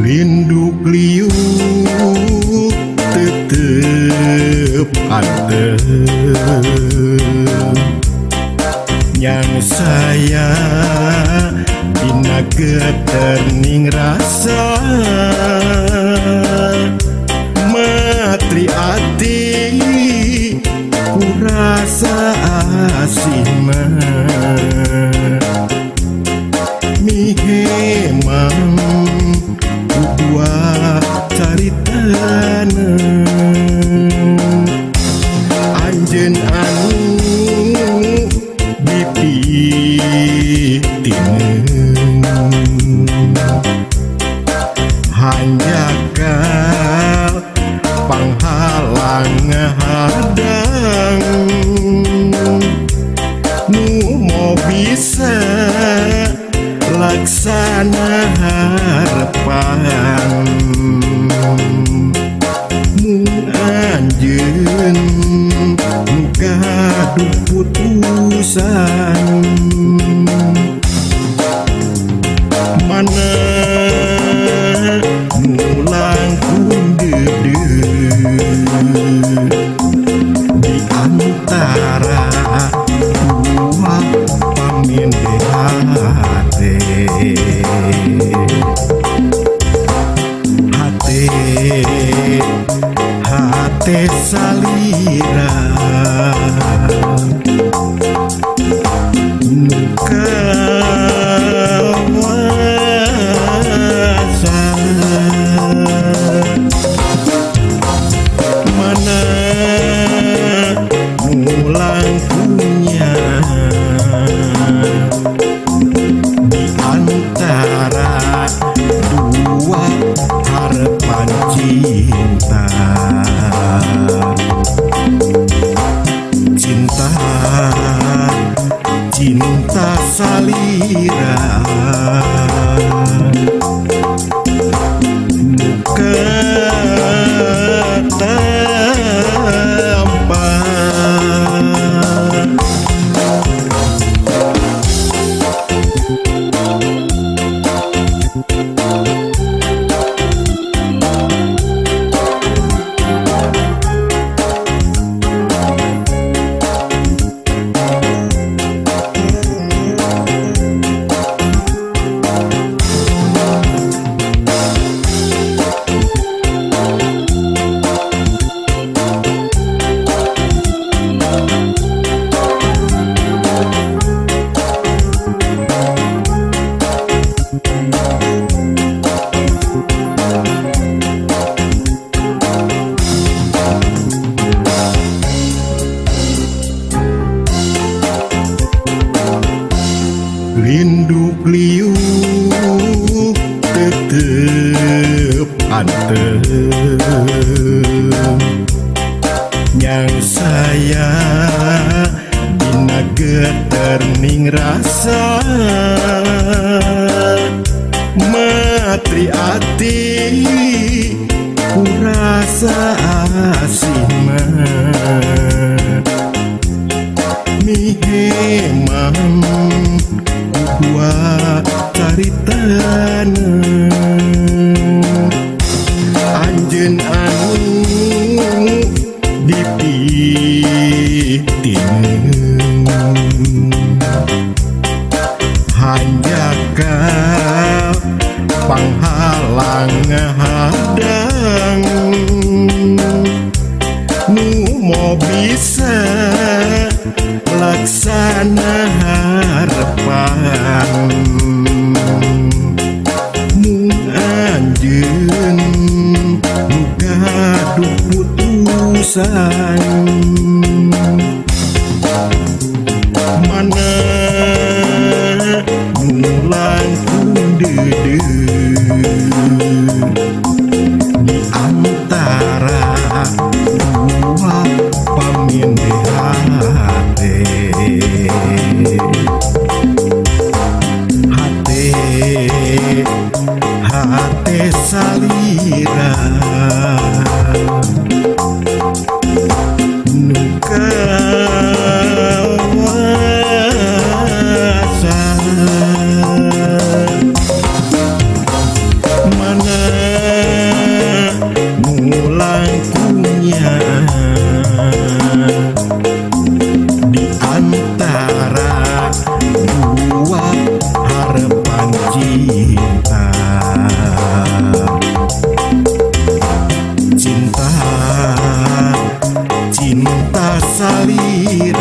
Linduk liuk tetep anteng yang saya dina geterning rasa matri ati ku rasa asima mihemang dua caritana anjeun anu dipitineun hanjakal panghalang ngahadang nu mo bisa laksana harapan mung anjeun nu gaduh putusan mana nu langkung deudeuh di antara dua pamindih hate hate hate salira nu kawasa mana nu langkungnya di antara dua harapan cinta cinta cinta salira nu katampa. Linduk liuk tetep anteng yang saya dina geterning rasa matri ati ku rasa asima mihemang dua caritana anjeun anu dipitineun hanjakal panghalang ngahadang nu mo bisa laksana harapan mung anjeun Karaosan mana nu langkung deudeuh di antara dua pamindih hate. Hate hate salira nu kawasa mana nu langkungnya di antara dua harapan cinta. Cinta cinta salira.